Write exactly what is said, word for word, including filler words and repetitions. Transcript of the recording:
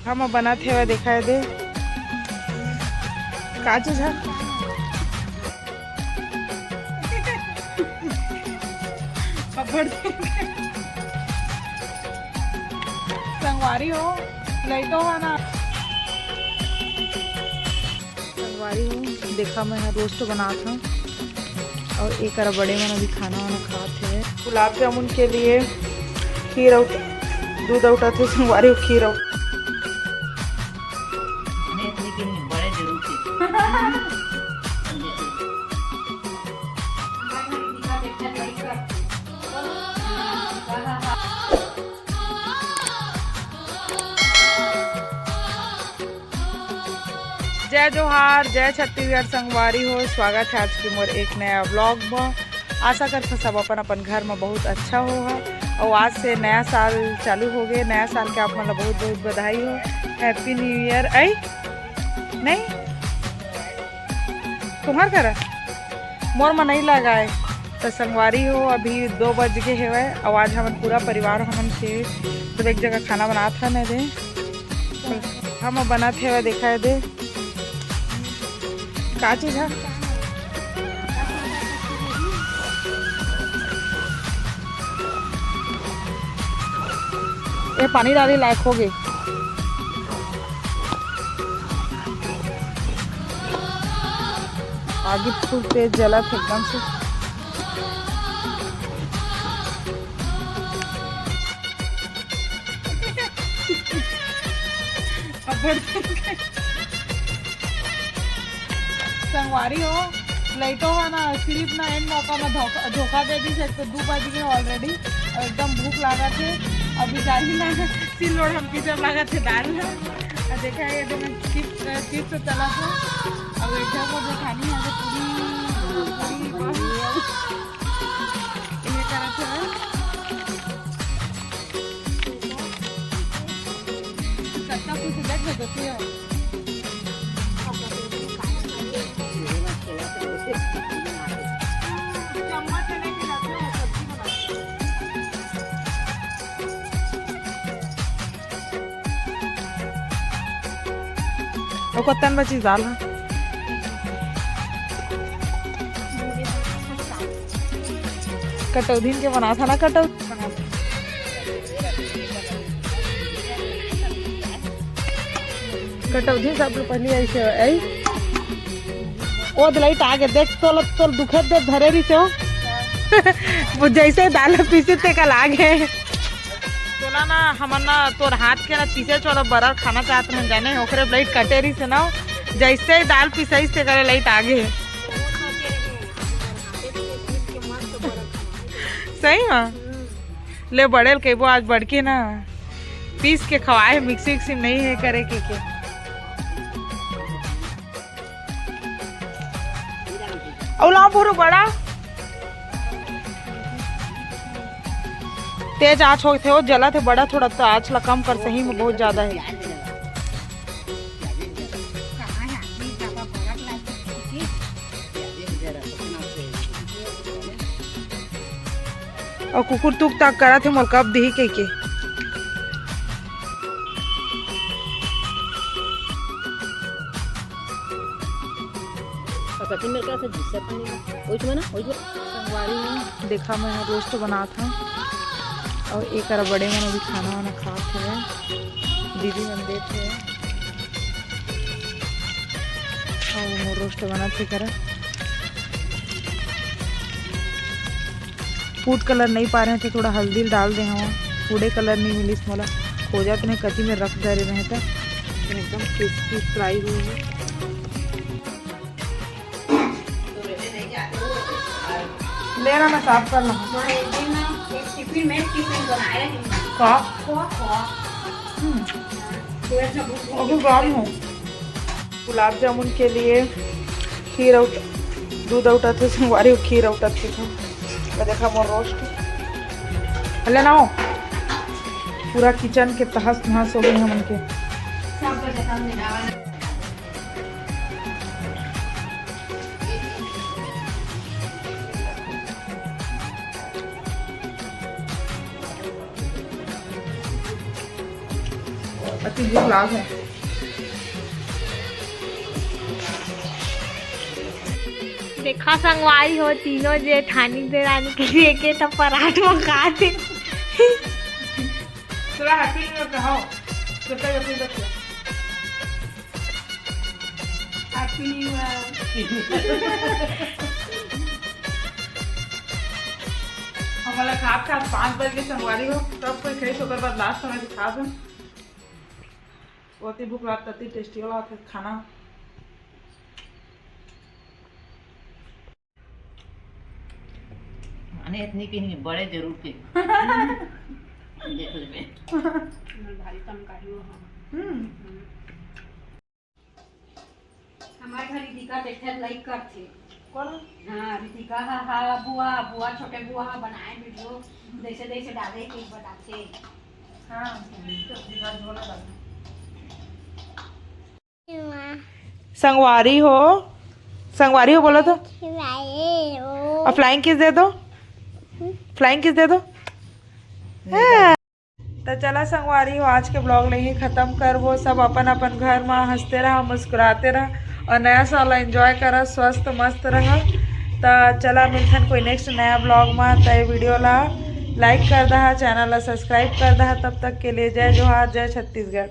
हम बनत हेवय, देखा दे का चीज है। अब्बड़ संगवारी हो, लइटो हो ना। संगवारी हो, देखा मैं रोस्ट बनात हूँ और एक बड़े मन अभी खाना वाना खात हे। गुलाब जामुन के लिए खीर आउट, दूध आउट आथे संगवारी हो, खीर आउट। बड़े जरूर थे। जय जोहार, जय छत्तीसगढ़ संगवारी हो। स्वागत है आज के मोर एक नया व्लॉग में। आशा करथों सब अपन अपन घर में बहुत अच्छा हो हा। और आज से नया साल चालू हो गए। नया साल के आप मन ला बहुत बहुत बधाई हो। Happy new year. आई नहीं तुम्हार करा मोर मन नहीं लगाए। तो संगवारी हो, अभी दो बज गए हेवय और आज हमन पूरा परिवार हमन के सब एक जगह खाना बनात हन दे। हम बनात हेवय, देखा दे का चीज है। ये पानी डाले लायक हो गए। आगी फुल तेज जलत हे एकदम से। अब्बड़ संगवारी हो, लइटो हा ना, सिर्फ ना एन मौका में धोखा, धोखा दे दिस। एक तो दू बज गए ऑलरेडी और एकदम भूख लागत हे। अभी जाही ना सिल्लोड़ हम पीसब लागत हे दाल ला। और देखा ये दे मैं चिप्स, चिप्स तो चला था। अब एक जगह जो खानी है तो पूरी, पूरी बस ये करत है। कत्ता कुछ देख लेते हैं। चम्मच लेके जाते हैं, सब्जी बनाते हैं। अउ कत्तन बची दाल ह? कटौधीन के बना था ना कटौ कटौधीन सबले पहले ऐसे ऐ ओ दलई आगे देख तोल तोल दुखे दे धरे रही से हो। वो जैसे दाल पीसे ते कल आगे। तोला ना हमन ना तोर हाथ के ना पीसे चोला बरर खाना चाहत रहन जाने ओकरे लाइट कटे रही से ना। जैसे ही दाल पिसाइस ते करे लाइट आगे। सही मा। ले बड़े ल कहिबो आज बड़के ना पीस के खवाए मिक्सी उक्सी नहीं है करे के, के। अउ लाओ भुरू बड़ा तेज आँच होथे, वो जलत हे बड़ा, थोड़ा तो आँच ला कम कर, सही में बहुत ज्यादा हे। अउ कुकुर तुक ताक करत हे, मोर कब दिही कहिके। पकड़ती मेरे को ऐसे जिससे अपन नहीं, ओइच में ना, ओइच में। संगवारी हो, देखा मैं रोस्ट बनात हूँ और एक अरा बड़े मन अभी खाना वाना खात हे, दीदी मन देत हे और मोर रोस्ट बनत हे करा। फूड कलर नहीं पा रहे थे, थोड़ा हल्दी डाल दे हवा, फूडे कलर नहीं मिलिस मोला, खोजत नहीं कति में रख दे रहे हैं तो एकदम क्रिस्पी फ्राई हुई है। लेना मैं साफ कर लूँ। हाँ, एक दिन ना एक टिफिन में टिफिन बनाए रखेंगे। का? खोआ, खोआ। हम्म। तो ऐसा भूख अभी गाम हो। गुलाब जामुन के लिए खीर आउट, दूध आउटत हे, संगवारी हो खीर आउटत हे। तो देखा मोर रोस्ट हले ना हो, पूरा किचन के तहस नहस हो गए हमन के। सब जगह मिलावल। और भूख लाग है। देखा संगवारी हो, तीनों जेठानी देरानी के लिए के तो पराठा मंगा दे। थोड़ा हैप्पी न्यू ईयर कहो। छोटा happy year. Happy new year. हमला खात खात पाँच बज के संगवारी हो, सब कोई खाई, ओकर बाद लास्ट समय से खात हन। ओती भूख लागत, अति टेस्टी वाला होथे खाना। माने इतनी की नहीं, बड़े जरूर के। देख लेबे। भारी कम काढ़ी हो हम। हम्म। हमारे घर रितिका देखे लाइक करथे। कौन? हाँ, रितिका हा, हा, बुआ, बुआ, छोटे बुआ हा बनाए वीडियो, जैसे जैसे डाले के बताथे। हाँ, तो रितिका झोला डाले। संगवारी हो, संगवारी हो बोला तो। और फ्लाइंग किस दे दो, फ्लाइंग किस दे दो। हाँ। तो चला संगवारी हो, आज के ब्लॉग ले ही खत्म करबो। सब अपन अपन घर में हंसते रहा, मुस्कुराते रहा और नया साल एंजॉय करा, स्वस्थ मस्त रहा। तो चला मिलथन कोई नेक्स्ट नया ब्लॉग में। तो ये वीडियो ला लाइक कर दहा, चैनल ला सब्सक्राइब कर दहा। तब तक के लिए जय जोहार, जय छत्तीसगढ़।